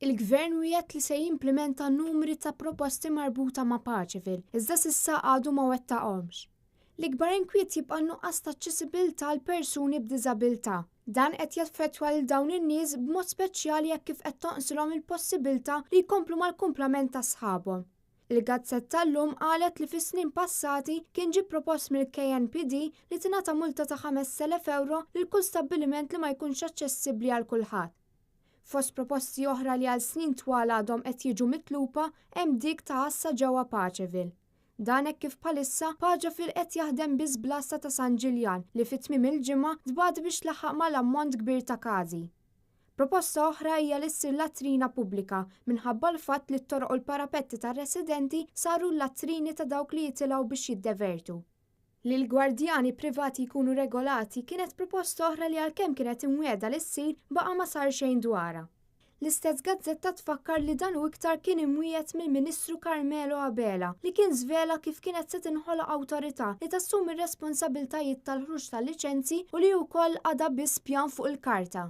Il-Gvern wiegħed li se jimplimenta numri ta' proposti marbuta ma' Paceville, iżda s'issa għadu ma wettaqhomx. L-ikbar inkwiet jibqa' n-nuqqas ta' aċċessibilità għal persuni b'diżabilità. Dan qed jaffettwa lil dawn in-nies b'mod speċjali hekk kif qed tonqsilhom il-possibilità li jkomplu mal-kumplament ta' sħabhom. Il-gazzetta llum qalet li fis-snin passati kien ġie propost mill-KNPD li tingħata multa ta' 5,000 ewro lil kull stabbiliment li ma jkunx aċċessibbli għal kulħadd. Fost proposti oħra li għal snin twal għadhom qed jiġu mitluba hemm dik ta' għassa ġewwa Paceville. Dan hekk kif bħalissa Paceville qed jaħdem biss bl-għassa ta' San Ġiljan li fi tmiem il-ġimgħa tbati biex tlaħħaq mal-ammont kbir ta' każi. Proposta oħra hija li ssir latrina pubblika minħabba l-fatt li t-toroq u l-parapetti tar-residenti saru l-latrini ta' dawk li jitilgħu biex jiddevertu. Li l-gwardjani privati jkunu regolati kienet proposta oħra li għalkemm kienet imwiegħda li ssir, baqa' ma sar xejn dwarha. L-istess gazzetta tfakkar li dan u iktar kien imwiegħed mill-Ministru Carmelo Abela li kien żvela kif kienet se tinħoloq awtorità li tassumi r-responsabiltajiet tal-ħruġ tal-liċenzji u li wkoll għadha biss pjan fuq il-karta.